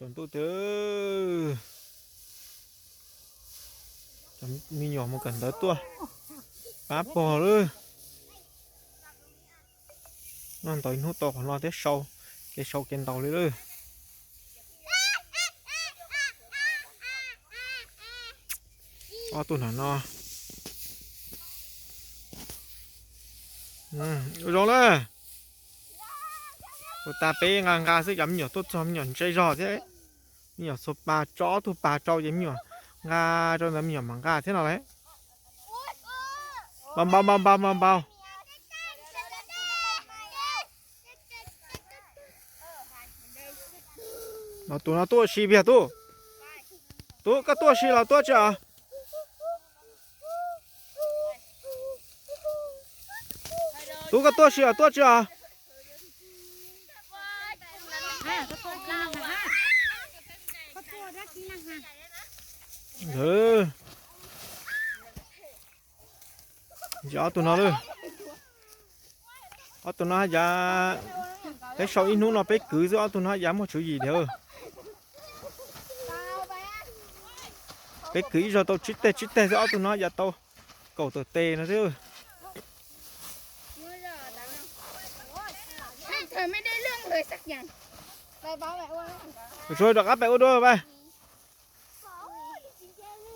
Tsaus ntuj twb, cov me nyuam mus kawm ntawv tuaj, pab pog lawm. Noj ntau ib hnub tau qhov no thiab, sau kev sau kev ntaus li lawm. Ob tug no no. Ua zoo na. Ua tas peb nqa nqa xwb, cov me nyuam tuaj txog me nyuam ntse zog thiab. Me nyuam txhua pa tso, ob tug pa rau ces me nyuam nqa rau ntawd, me nyuam mam nqa thiab no lauj. Npau npau npau npau npau npau. Los tus no tuaj ua si, Viag Tub. Tub, koj tuaj ua si los tuaj tsi os? Tub, koj tuaj ua si los tuaj tsi os? Ntsia ob tug no lawm. Ob tug no yav, peb sau ib hnub no peb kwv xwb, ob tug no yav muaj tswv yim thiab. Peb kwv ib zaug tau tsib teg tsib teg xwb, ob tug no yav tau kaum tawm tes no xwb. Tsuas rov qab pem ua dua pab.